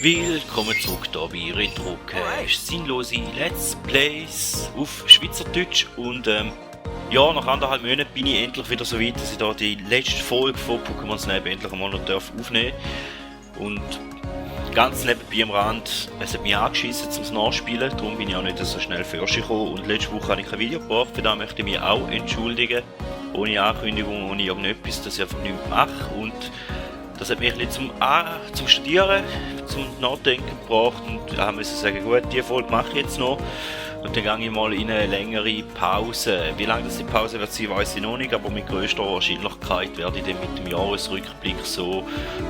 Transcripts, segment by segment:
Willkommen zurück hier bei Retrocast, sinnlose Let's Plays auf Schweizerdeutsch und ja, nach 1,5 Monaten bin ich endlich wieder so weit, dass ich da die letzte Folge von Pokémon Snap endlich einmal noch aufnehmen darf. Und ganz nebenbei am Rand, es hat mich angeschissen zum Nachspielen, darum bin ich auch nicht so schnell fertig gekommen und letzte Woche habe ich kein Video gebracht, für das möchte ich mich auch entschuldigen, ohne Ankündigung, ohne irgendetwas, dass ich einfach nichts mache und das hat mich ein bisschen zum Studieren, zum Nachdenken gebracht und da musste ich sagen, gut, diese Folge mache ich jetzt noch und dann gehe ich mal in eine längere Pause. Wie lange das die Pause wird sein, weiß ich noch nicht, aber mit größter Wahrscheinlichkeit werde ich dann mit dem Jahresrückblick so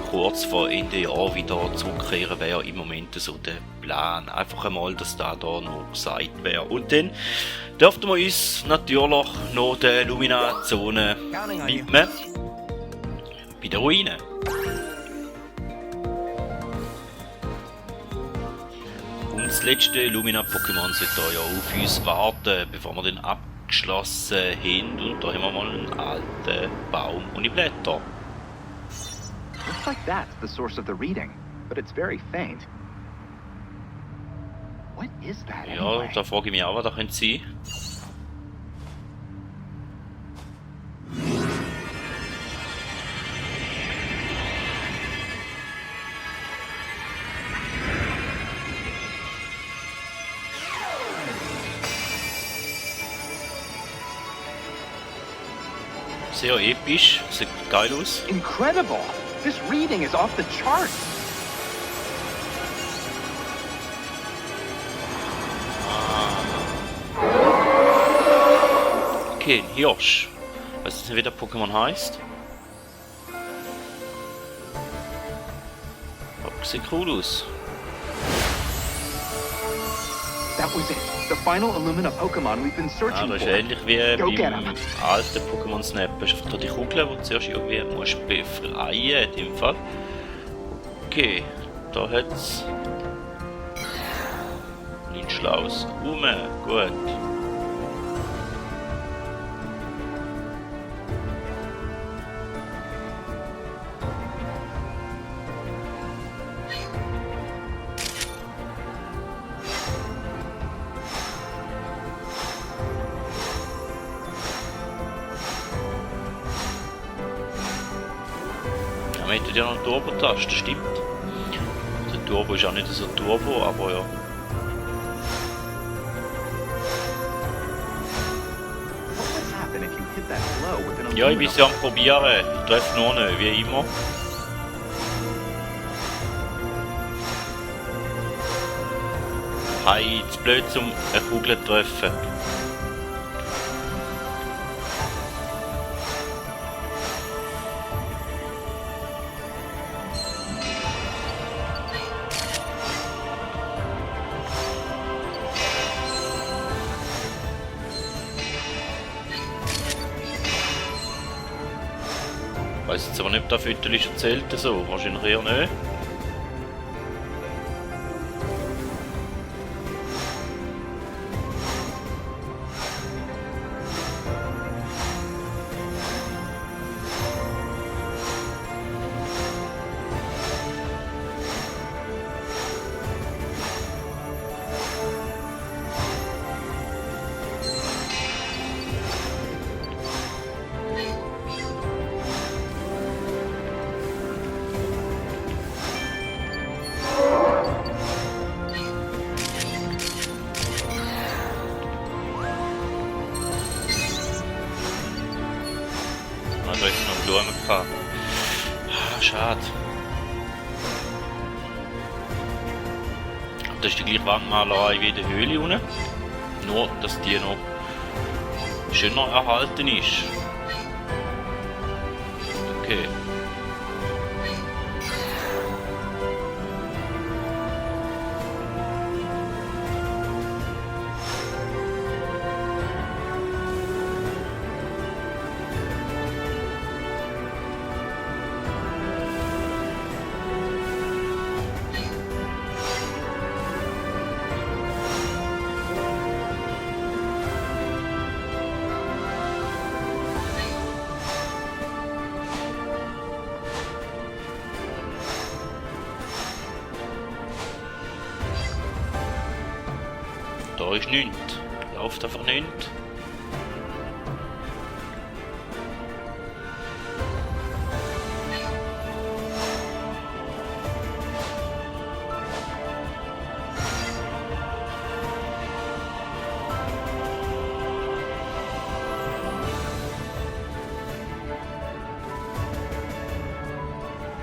kurz vor Ende Jahr wieder zurückkehren, wäre im Moment so der Plan. Einfach einmal, dass da noch gesagt wäre. Und dann dürften wir uns natürlich noch der Lumina-Zone widmen. Bei der Ruine. Und das letzte Lumina-Pokémon sollte ja auf uns warten, bevor wir den abgeschlossen haben. Und da haben wir mal einen alten Baum ohne Blätter. Looks like that's the source of the reading, but it's very faint. What is that anyway? Ja, da frage ich mich auch, was das könnte sein. Sehr episch, sieht geil aus. Incredible! This reading is off the charts! Okay, ein Hirsch. Weißt du nicht, wie der Pokémon heißt? Oh, sieht cool aus. That was it. The final Illumina Pokemon we've been Ja, searching das ist for. ähnlich wie Go get beim 'em. alten Pokémon Snap. Das ist einfach da die Kugel, die du zuerst irgendwie musst befreien in dem Fall. Okay, da hat es nichts Schlaues. Gut. Ja, man hätte ja noch eine Turbo-Taste, stimmt. Der Turbo ist auch nicht so Turbo, aber ja. What would happen if you hit that blow with an Ja, ich bin Illumina? sie am Probieren. Ich treffe noch nicht, wie immer. Hey, zu blöd zum eine Kugel zu treffen. Ich weiss jetzt aber nicht, ob das Viertel schon zählt so. Wahrscheinlich eher nicht. Ah, da ist noch Blumen gehabt. Ah, schade. Das ist die gleiche Wandmalerei wie in der Höhle unten. Nur, dass die noch schöner erhalten ist. Okay. Da ist nichts. Läuft einfach nichts.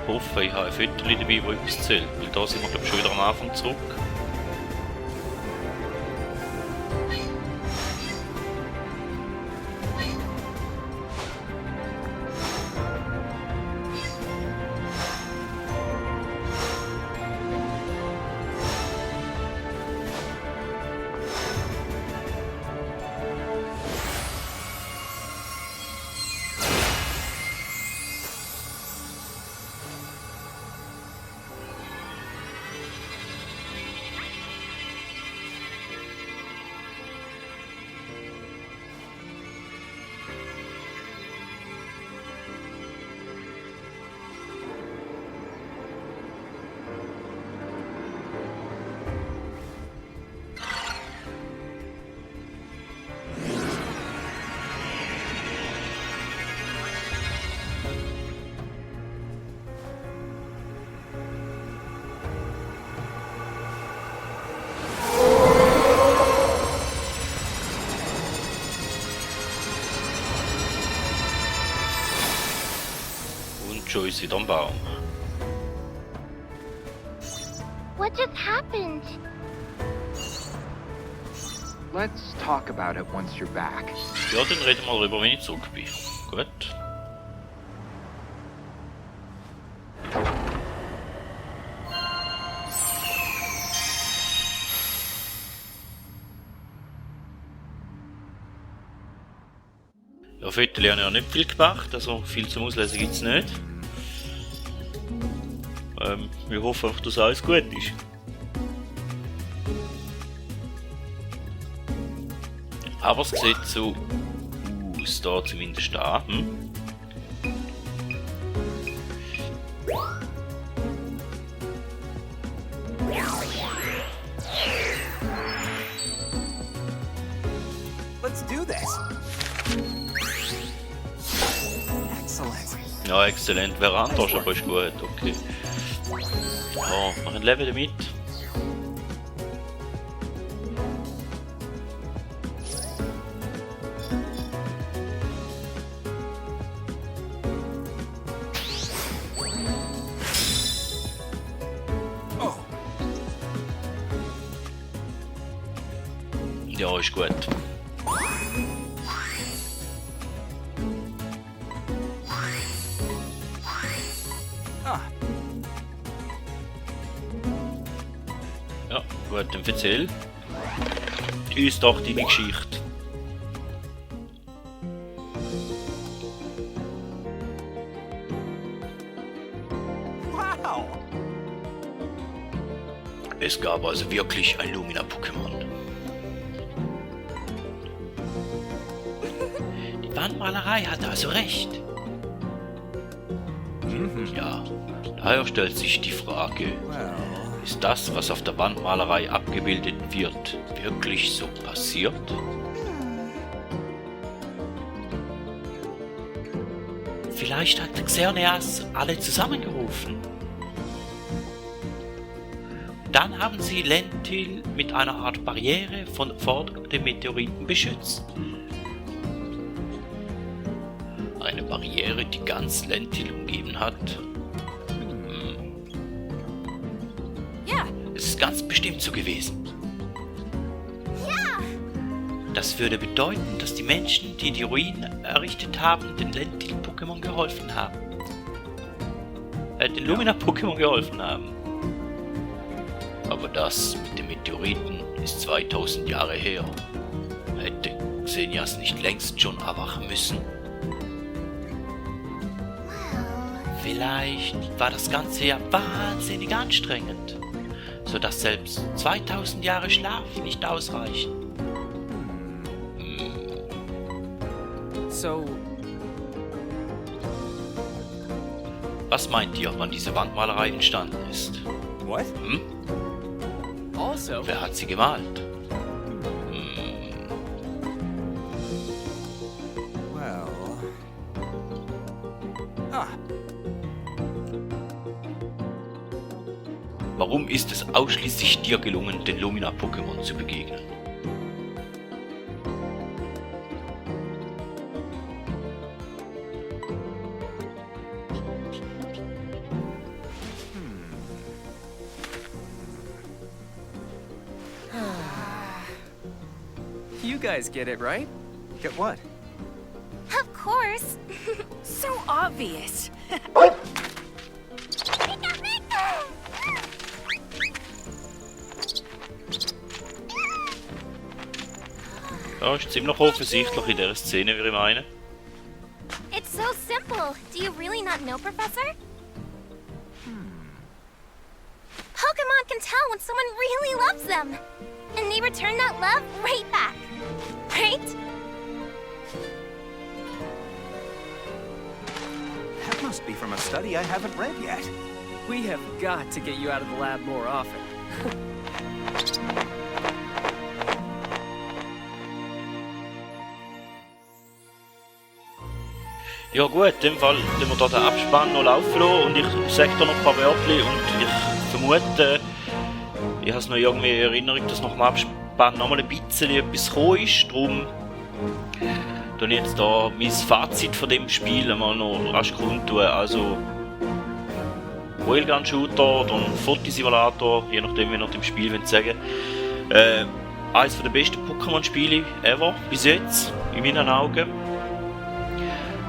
Ich hoffe, ich habe ein Foto dabei, wo etwas zählt, weil da sind wir glaube ich schon wieder am Anfang zurück. Schon ist wieder am Baum. What just happened? Let's talk about it once you're back. Ja, dann reden wir darüber, wenn ich zurück bin. Gut. Ja, Fotos habe ich ja nicht viel gemacht, also viel zum Auslesen gibt es nicht. Wir hoffen einfach, dass alles gut ist. Aber es sieht so aus, da zumindest da. Let's do this. Excellent. Ja, exzellent. Wäre anders, aber ist gut, okay. Ja, mach ein Level damit. Oh, Ja, ist gut. ah, Ja, gut, dann erzähl uns doch deine Geschichte. wow. Es gab also wirklich ein Lumina-Pokémon. Die Wandmalerei hatte also recht. Ja, daher stellt sich die Frage, Well, ist das, was auf der Wandmalerei abgebildet wird, wirklich so passiert? Vielleicht hat Xerneas alle zusammengerufen. Dann haben sie Lentil mit einer Art Barriere vor dem Meteoriten beschützt. Eine Barriere, die ganz Lentil umgeben hat. Ja. Es ist ganz bestimmt so gewesen. Ja. Das würde bedeuten, dass die Menschen, die die Ruinen errichtet haben, den Lentil-Pokémon geholfen haben. Den Lumina-Pokémon geholfen haben. Aber das mit dem Meteoriten ist 2000 Jahre her. Hätte Xenias nicht längst schon erwachen müssen? Vielleicht war das Ganze ja wahnsinnig anstrengend, sodass selbst 2000 Jahre Schlaf nicht ausreichen. so Was meint ihr, wann diese Wandmalerei entstanden ist? what? Hm? Also, Wer hat sie gemalt? Warum ist es ausschließlich dir gelungen, den Lumina-Pokémon zu begegnen? You guys get it, right? Get what? Of course. So obvious. Ja, ist ziemlich offensichtlich in dieser Szene, wie ich meine. It's so simple. Do you really not know, Professor? Pokemon can tell when someone really loves them. And they return that love right back. Right? That must be from a study I haven't read yet. We have got to get you out of the lab more often. Ja gut, in dem Fall tun wir hier den Abspann noch laufen lassen und ich sage da noch ein paar Wörter und ich vermute, ich habe es noch irgendwie in Erinnerung, dass nach dem Abspann nochmal ein bisschen etwas gekommen ist, darum tue ich jetzt da mein Fazit von dem Spiel einmal noch rasch kundtun. Also Railgun-Shooter oder ein Fotosimulator, je nachdem wie ihr dem Spiel sagen wollt. Eines der besten Pokémon-Spiele ever bis jetzt, in meinen Augen.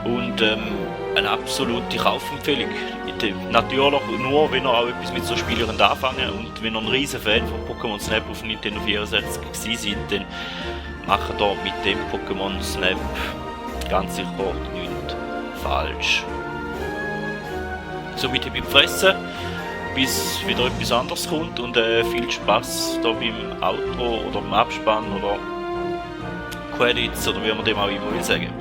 Und eine absolute Kaufempfehlung. Natürlich nur, wenn ihr auch etwas mit so Spielern anfangen und wenn ihr ein riesen Fan von Pokémon Snap auf Nintendo 64 gewesen seid, dann macht ihr mit dem Pokémon Snap ganz sicher nichts falsch. Somit habe ich gefressen, bis wieder etwas anderes kommt und viel Spaß da beim Outro oder beim Abspann oder Credits oder wie man dem auch immer will sagen.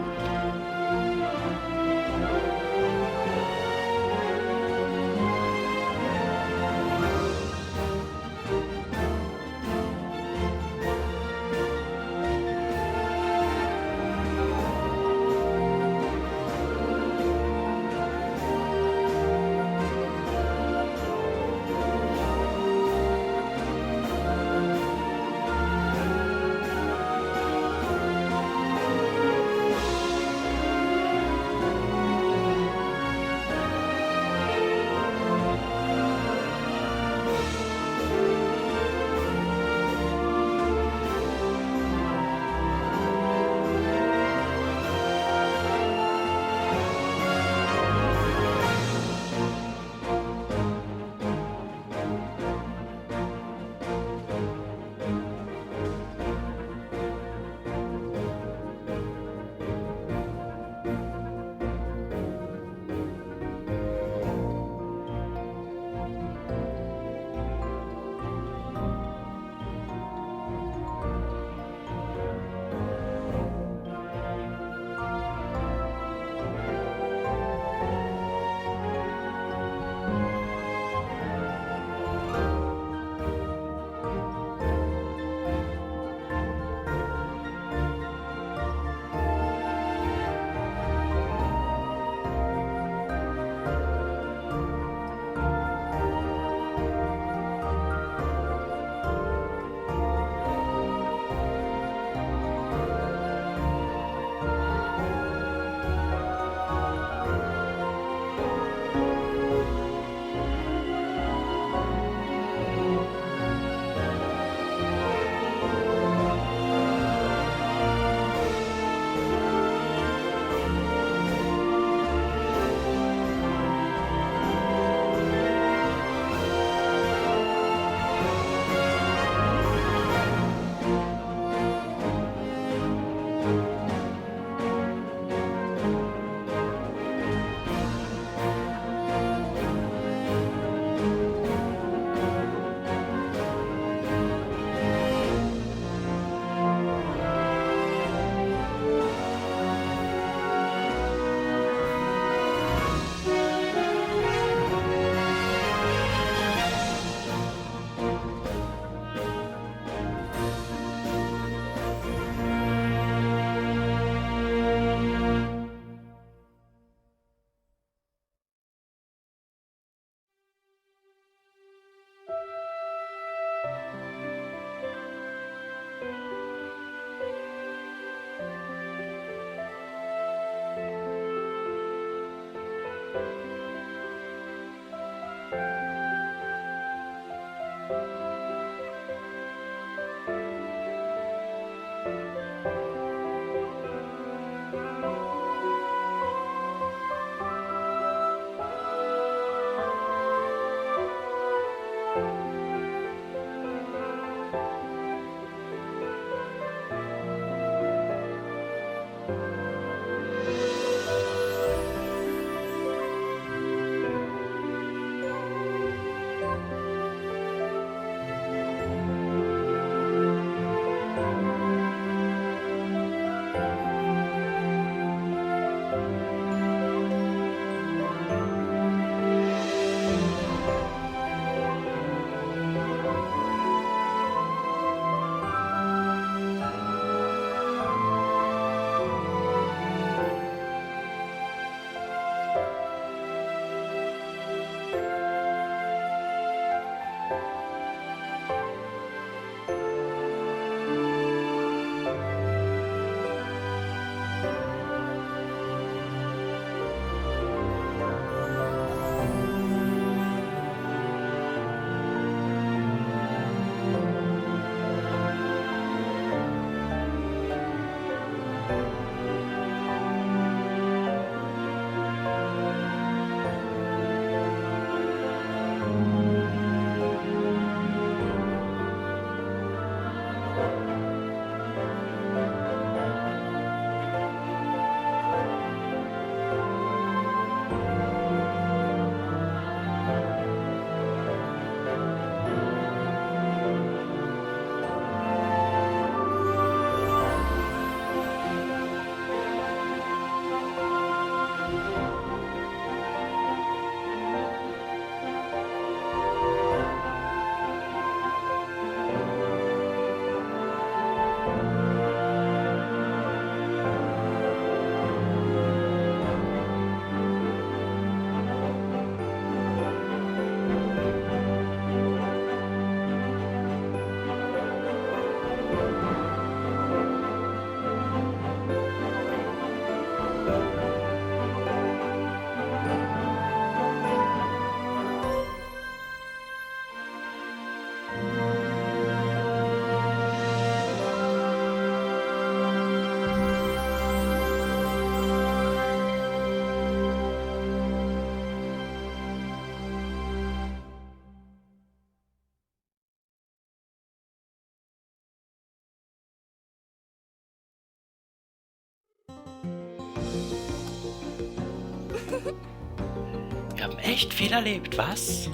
Wir haben echt viel erlebt, was?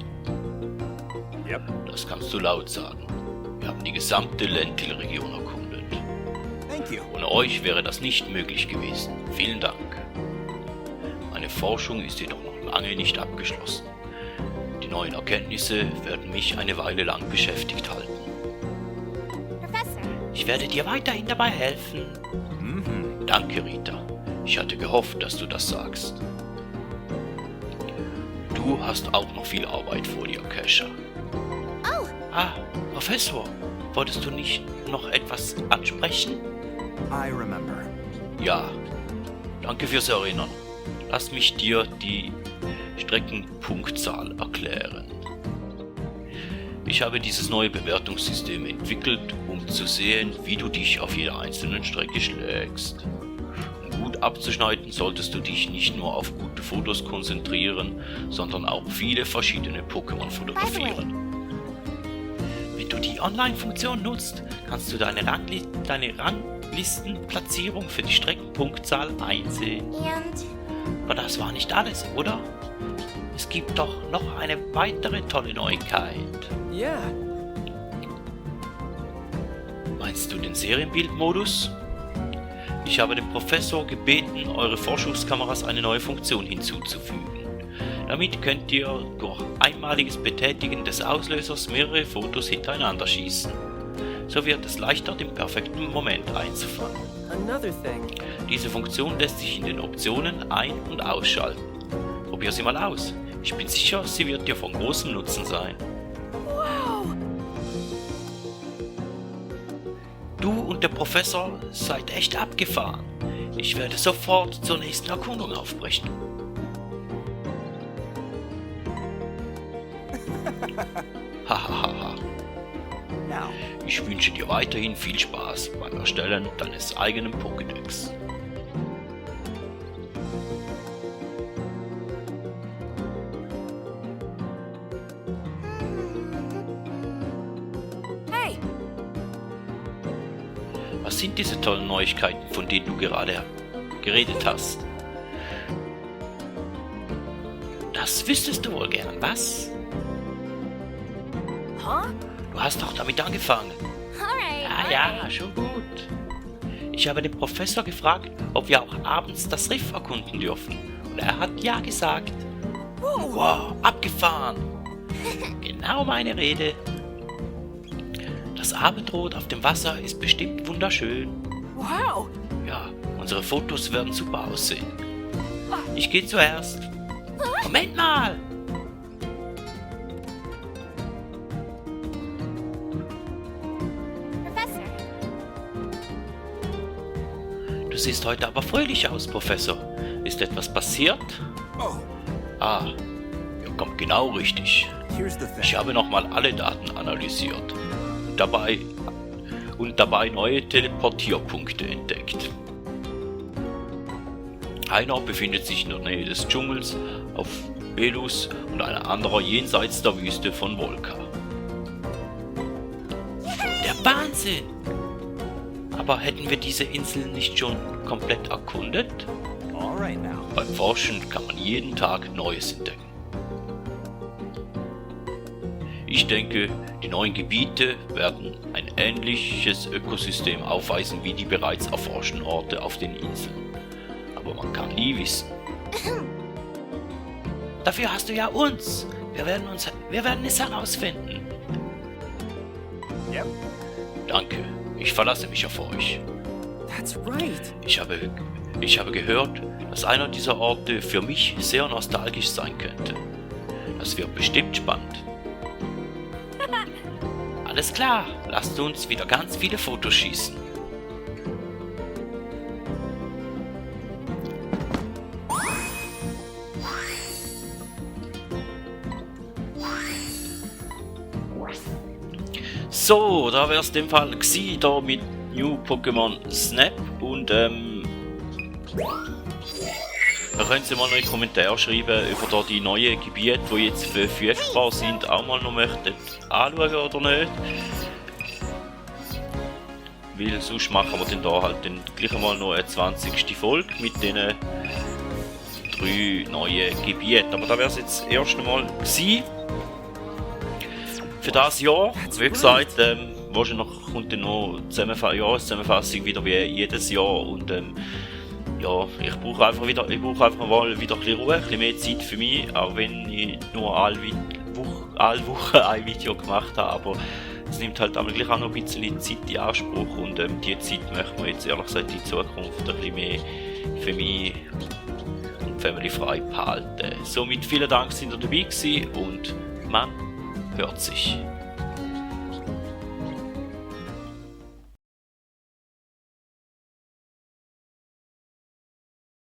Yep. Das kannst du laut sagen. Wir haben die gesamte Lentil-Region erkundet. Thank you. Ohne euch wäre das nicht möglich gewesen. Vielen Dank. Meine Forschung ist jedoch noch lange nicht abgeschlossen. Die neuen Erkenntnisse werden mich eine Weile lang beschäftigt halten. Professor, Ich werde dir weiterhin dabei helfen. Mhm. Danke, Rita. Ich hatte gehofft, dass du das sagst. Du hast auch noch viel Arbeit vor dir, Kesha. oh, Ah, Professor, wolltest du nicht noch etwas ansprechen? I remember. Ja, danke fürs Erinnern. Lass mich dir die Streckenpunktzahl erklären. Ich habe dieses neue Bewertungssystem entwickelt, um zu sehen, wie du dich auf jeder einzelnen Strecke schlägst. Um gut abzuschneiden, solltest du dich nicht nur auf gute Fotos konzentrieren, sondern auch viele verschiedene Pokémon fotografieren. Wenn du die Online-Funktion nutzt, kannst du deine Ranglistenplatzierung für die Streckenpunktzahl einsehen. and Aber das war nicht alles, oder? Es gibt doch noch eine weitere tolle Neuigkeit. Yeah. Meinst du den Serienbildmodus? Ich habe den Professor gebeten, eure Forschungskameras eine neue Funktion hinzuzufügen. Damit könnt ihr durch einmaliges Betätigen des Auslösers mehrere Fotos hintereinander schießen. So wird es leichter, den perfekten Moment einzufangen. Another thing. Diese Funktion lässt sich in den Optionen ein- und ausschalten. Probier sie mal aus. Ich bin sicher, sie wird dir von großem Nutzen sein. Wow! Du und der Professor seid echt abgefahren. Ich werde sofort zur nächsten Erkundung aufbrechen. Hahaha. Now, Ich wünsche dir weiterhin viel Spaß beim Erstellen deines eigenen Pokédex. Hey, Was sind diese tollen Neuigkeiten, von denen du gerade geredet hast? Das wüsstest du wohl gern, was? huh? Du hast doch damit angefangen. Alright. Ja, schon gut. Ich habe den Professor gefragt, ob wir auch abends das Riff erkunden dürfen. Und er hat ja gesagt. Wow, abgefahren. Genau meine Rede. Das Abendrot auf dem Wasser ist bestimmt wunderschön. Wow. Ja, unsere Fotos werden super aussehen. Ich gehe zuerst. Moment mal! Professor. Du siehst heute aber fröhlich aus, Professor. Ist etwas passiert? oh, Ah, ja, kommt genau richtig. here's the thing. Ich habe nochmal alle Daten analysiert und dabei neue Teleportierpunkte entdeckt. Einer befindet sich in der Nähe des Dschungels auf Belus und ein anderer jenseits der Wüste von Volca. Der Wahnsinn! Aber hätten wir diese Inseln nicht schon komplett erkundet? All right now. Beim Forschen kann man jeden Tag Neues entdecken. Ich denke, die neuen Gebiete werden ein ähnliches Ökosystem aufweisen wie die bereits erforschten Orte auf den Inseln. Aber man kann nie wissen. Dafür hast du ja uns. Wir werden es herausfinden. Yep. Danke, ich verlasse mich auf euch. That's right. Ich habe gehört, dass einer dieser Orte für mich sehr nostalgisch sein könnte. Das wird bestimmt spannend. Alles klar, lasst uns wieder ganz viele Fotos schießen. So, da wäre es in dem Fall gewesen, da mit New Pokémon Snap und da können Sie mal noch in die Kommentare schreiben, ob ihr da die neuen Gebiete, die jetzt verfügbar sind, auch mal noch möchtet anschauen oder nicht. Weil sonst machen wir dann da halt dann gleich einmal noch eine 20. Folge mit diesen 3 neuen Gebieten. Aber da wäre es jetzt erst einmal gewesen. Für das Jahr, wie gesagt, wahrscheinlich kommt dann noch Jahreszusammenfassung wieder wie jedes Jahr und ja, ich brauche einfach mal wieder ein bisschen Ruhe, ein bisschen mehr Zeit für mich, auch wenn ich nur alle Wochen ein Video gemacht habe, aber es nimmt halt aber gleich auch noch ein bisschen Zeit in Anspruch und die Zeit möchten wir jetzt ehrlich gesagt in Zukunft ein bisschen mehr für mich und Family frei behalten. Somit vielen Dank, sind ihr dabei gewesen und man hört sich.